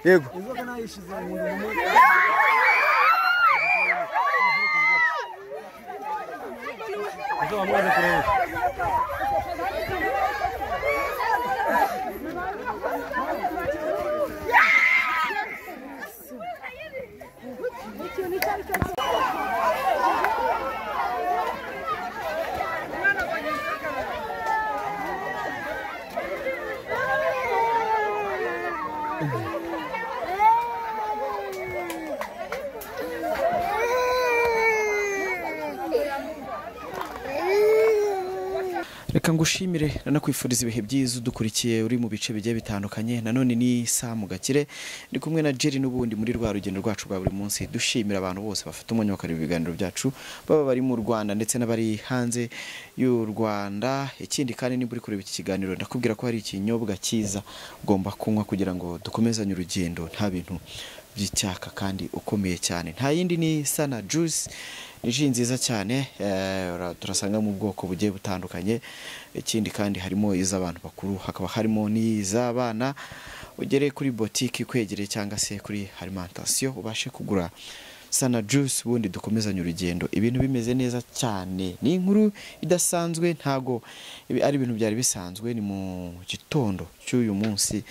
Yego. Reka ngushimire nanakwifuriza ibihe byiza udukurikiye uri mu bice bigiye bitandukanye. Nanone ni Sam Gakire, ndi kumwe na Jerry n'ubundi muri rwa rugendo rwacu rwa buri munsi, dushimira abantu bose bafite umwanya bakareba ibiganiro byacu, baba bari mu Rwanda ndetse n'abari hanze y'u Rwanda. Ikindi kandi niba uri kureba iki kiganiro, ndakubwira ko hari ikinyobwa cyiza ugomba kunywa kugira ngo dukomezanye urugendo nta bintu by'icyaka kandi ukomeye cyane. Nta yindi ni Sana Juice, ni ji nziza cyane, turasanga mu bwoko bugiye butandukanye. Ikindi kandi harimo iz'abantu bakuru, hakaba harimo n'iz'abana. Ugere kuri boutique ikwegereye cyangwa se kuri alimentation ubashe kugura Sana Juice, ubundi dukomezanye urugendo ibintu bimeze neza cyane. Ni inkuru idasanzwe, ntago ari ibintu byari bisanzwe. Ni mu gitondo cy'uyu munsi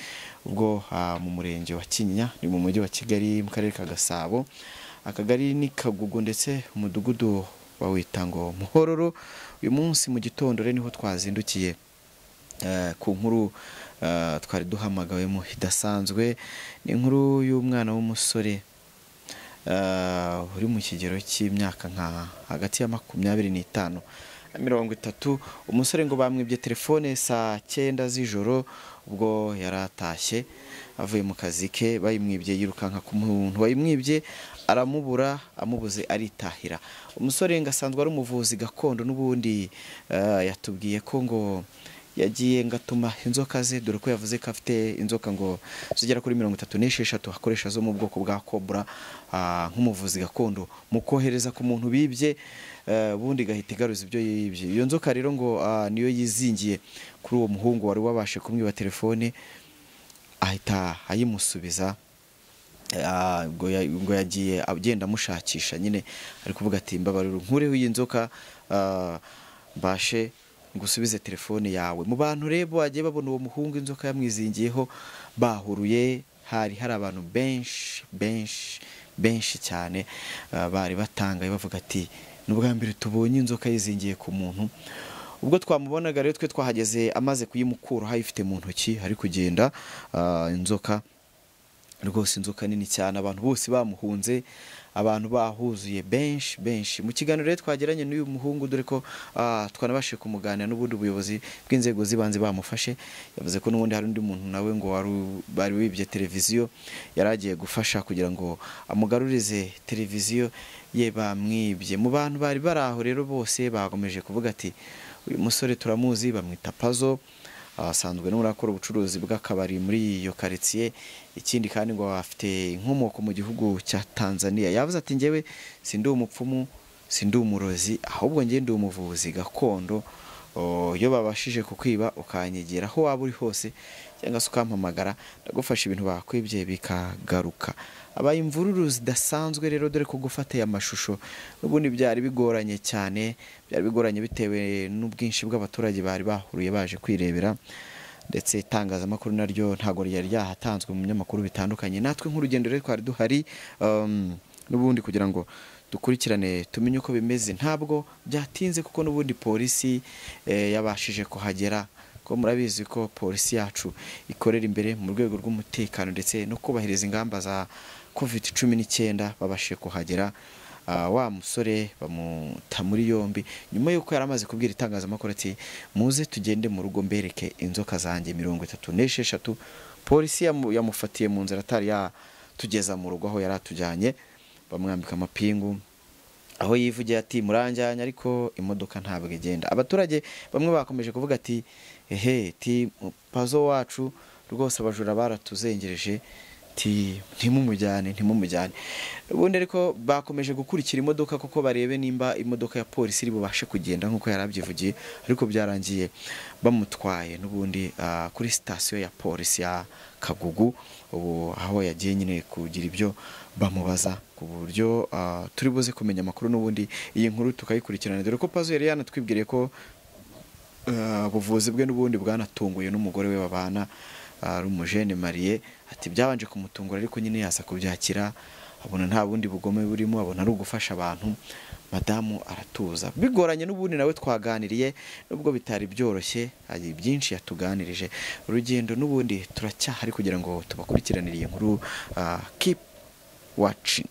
ubwo mu murenge wa Kinyinya, ni mu mujyi wa Kigali mu karere ka Gasabo, akagari ni Kagugu ndetse umudugudu bawita ngo Muhororo. Uyu munsi mu gitondo rero niho twazindukiye ku nkuru twari duhamagawemo idasanzwe. Ni inkuru y'umwana w'umusore uri mu kigero cy'imyaka nka hagati ya 25 na 30. Umusore ngo bamwibye telefone saa 9 z'ijoro ubwo yaratashye avuye mu kazi ke, bayimwibye yirukanka ku muntu wayimwibye aramubura, amubuze aritahira. Umusore ngo asanzwe ari umuvuzi gakondo n'ubundi, yatubwiye ko ngo yagiye ngatuma inzoka ze, dore ko yavuze ko afite inzoka ngo zigera kuri 36 akoresha zo mu bwoko bwa cobra, nk'umuvuzi gakondo mu kohereza ku muntu bibye, ubundi gahita igaruza ibyo yibye. Iyo nzoka rero ngo niyo yizingiye kuri uwo muhungu wari wabashe kumwiba telefone, ahita ayimusubiza. Ngo yagiye agenda amushakisha nyine, ari kuvuga ati mbabarira nkureho iyi nzoka mbashe ngusubize telefone yawe. Mu bantu rero bagiye babona uwo muhungu inzoka yamwizingiyeho bahuruye, hari abantu benshi benshi benshi cyane, bari batangaye bavuga ati n'ubwa mbere tubonye inzoka yizingiye ku muntu. Ubwo twamubonaga rero twe twahageze amaze kuyimukura ayifite mu ntoki, ari kugenda inzoka rwose, inzoka nini cyane, abantu bose bamuhunze, abantu bahuzuye benshi benshi. Mu kiganiro rero twagiranye n'uyu muhungu, dore ko twanabashije kumuganira n'ubundi ubuyobozi bw'inzego z'ibanze bamufashe, yavuze ko n'ubundi hari undi muntu nawe ngo bari wibye televiziyo yaragiye gufasha kugira ngo amugarurize televiziyo ye bamwibye. Mu bantu bari baraho rero bose bagomeje kuvuga ati uyu musore turamuzi, bamwita Pazo, asanzwe n'urakora ubucuruzi bw'akabari muri iyo quartier. Ikindi kandi ngo afite inkomoko mu gihugu cya Tanzania. Yavuze ati njyewe sindi umupfumu, sindi umurozi, ahubwo njye ndi umuvuzi gakondo. Iyo babashije kukwiba ukanyegera aho waba uri hose cyangwa se ukampamagara, ndagufasha ibintu bakwibye bikagaruka. Abaye imvururu zidasanzwe rero, dore ko gufata aya mashusho n'ubundi byari bigoranye cyane, byari bigoranye bitewe n'ubwinshi bw'abaturage bari bahuruye baje kwirebera, ndetse itangazamakuru naryo ntago ryari ryahatanzwe mu binyamakuru bitandukanye. Natwe nk'urugendo rero twari duhari n'ubundi kugira ngo dukurikirane tumenye uko bimeze. Ntabwo byatinze kuko n'ubundi polisi yabashije kuhagera, ko murabizi ko polisi yacu ikorera imbere mu rwego rw'umutekano ndetse no kubahiriza ingamba za COVID-19. Babashije kuhagera, wa musore bamuta muri yombi nyuma yuko yaramaze kubwira itangazamakuru ati muze tugende mu rugo mbereke inzoka zanjye 36. Polisi yamufatiye mu nzira atari yatugeza mu rugo aho yaratujyanye, bamwambika amapingu aho yivugiye ati muranjyanye ariko imodoka ntabwo igenda. Abaturage bamwe bakomeje kuvuga ati ehe, ti Pazo wacu rwose abajura baratuzengereje, Ati ntimumujyane ntimumujyane. Ubundi ariko bakomeje gukurikira imodoka kuko barebe nimba imodoka ya polisi iri bubashe kugenda nkuko yarabyivugiye, ariko byarangiye bamutwaye n'ubundi kuri sitasiyo ya polisi ya Kagugu, ubu aho yagiye nyine kugira ibyo bamubaza ku buryo turi buze kumenya amakuru n'ubundi iyi nkuru tukayikurikirana, dore ko Pazo yari yanatwibwiriye ko ubuvuzi bwe n'ubundi bwanatunguye n'umugore we babana ari umujene mariye. Ati byabanje kumutungura ariko nyine yaza kubyakira, abona nta bundi bugome burimo, abona ari ugufasha abantu, madamu aratuza. Bigoranye n'ubundi nawe twaganiriye nubwo bitari byoroshye, hari byinshi yatuganirije. Urugendo n'ubundi turacyahari kugira ngo tubakurikiranire iyi nkuru. Keep watching.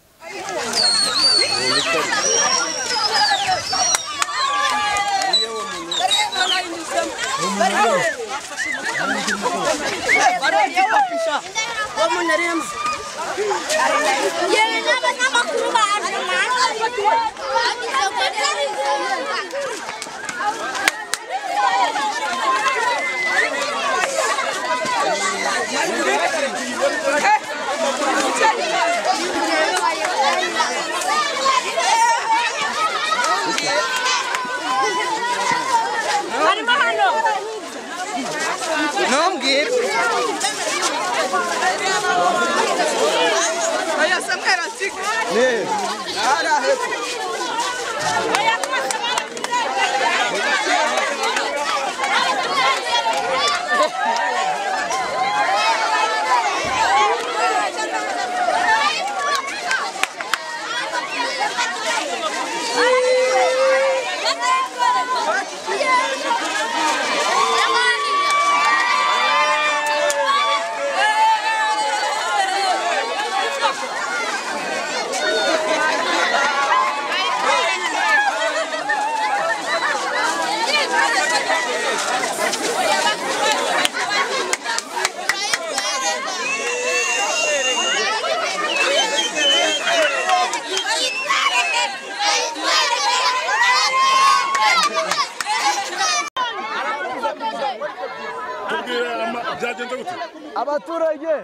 Abaturage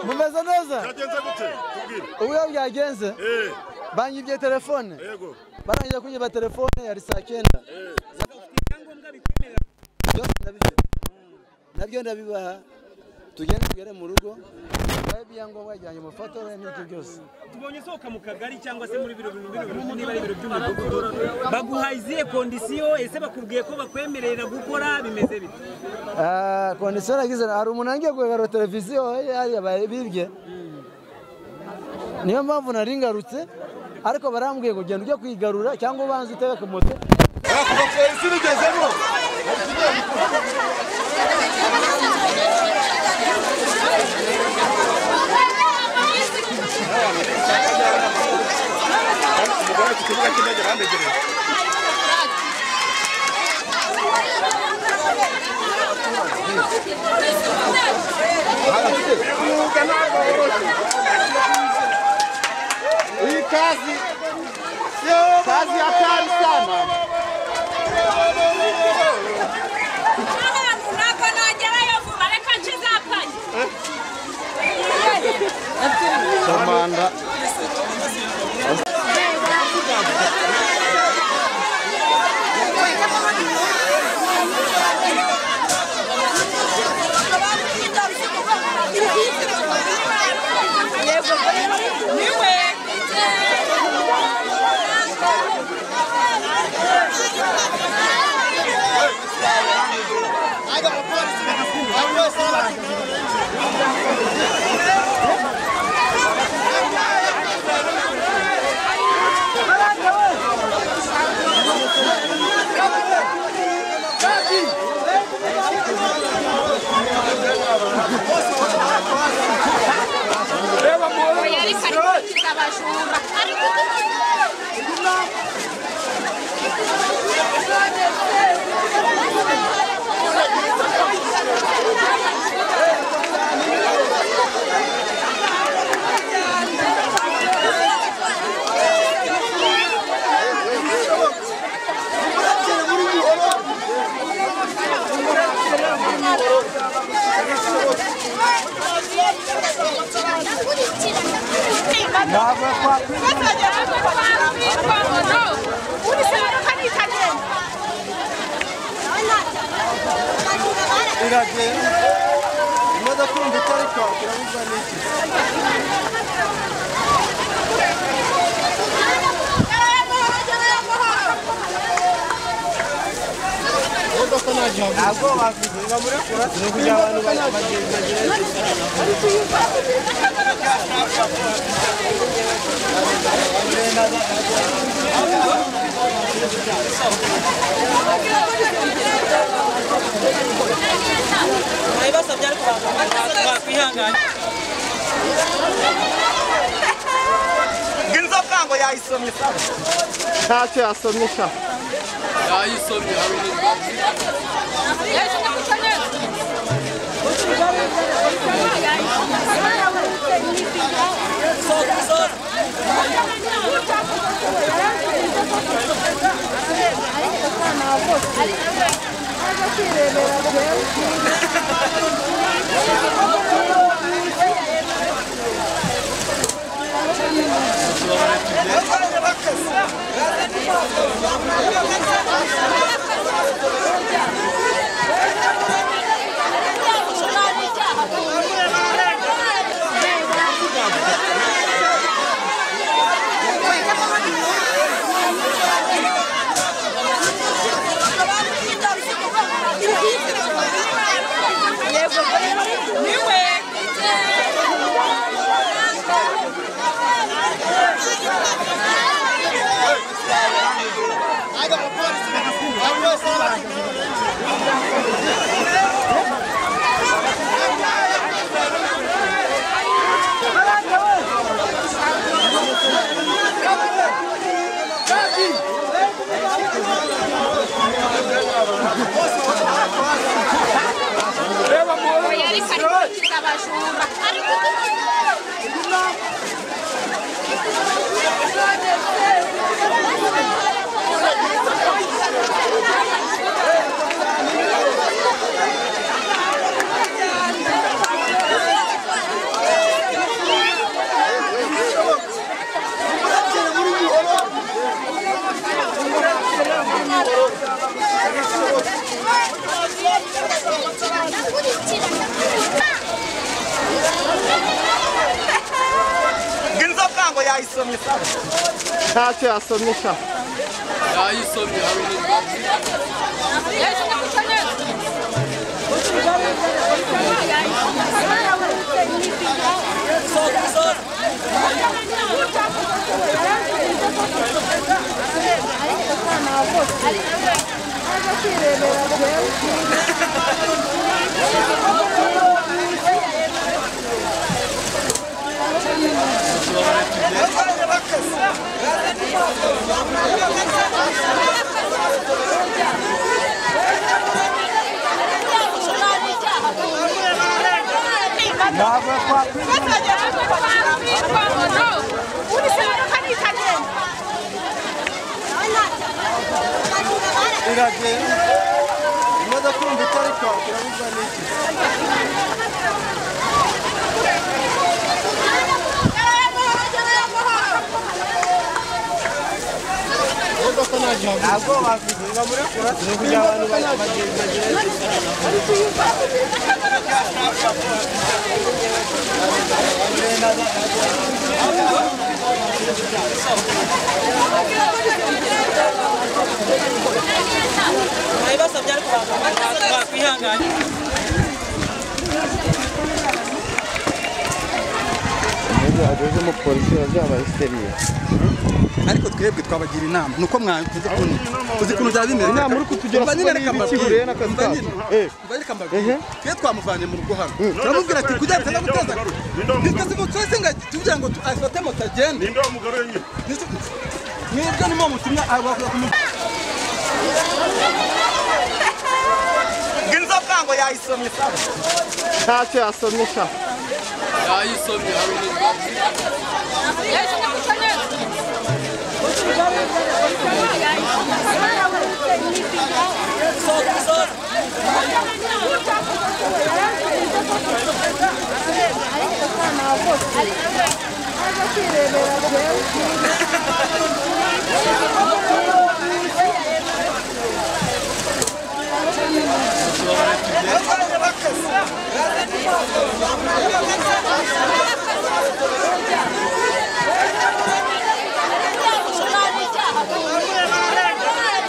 mumeze neza? Ubu byagenze banyibye telefone, barangiza kunyiba telefone yari saa 9 nabyo ndabibaha, tugende tugere mu rugo ibyangombwa byanjye mufatore n'ibyo byose. Tubonye sohoka mu kagari cyangwa se muri biro niba ari biro by'umudugudu, baguha izihe kondisiyo? Ese bakubwiye ko bakwemerera gukora bimeze bite? Kondisiyo nagize, hari umuntu angiye kugarura televiziyo hariya bibye, niyo mpamvu nari ngarutse, ariko barambwiye ngo genda ujye kuyigarura cyangwa ubanze utege ku moto. Hii kazi kazi hatari sana. Komanda. Iragenda imodoka urumva itari kwaka irabuzwa n'iki? Ntabwo bavuze bamurekura ni ukugira abantu bagenda. Basabye ariko bakwihangana. Inzoka ngo yayisomye ntacyo yasomye sha. Yayisomye. Inzoka ngo yayisomye ntacyo yasomye sha. Yayisomye. Iragenda imodoka urumva itari kwaka irabuzwa n'iki? Ntabwo bavuze bamurekura ni ukugira abantu bagenda. Basabye ariko bakwihangana. Ageze umupolisi yazabaye seriye. Ariko twebwe twabagira inama nuko mwakunze kuntu uzi kuntu byaba bimeze. Inama uri kutugira twe twamuvanye mu rugo hano turamubwira ati kugira ngo guteza nitwe ngo tugira ngo afate moto agende. Nibyo nimo mutumya Inzoka ngo yayisomye ntacyo yasomye sha. Yayisomye.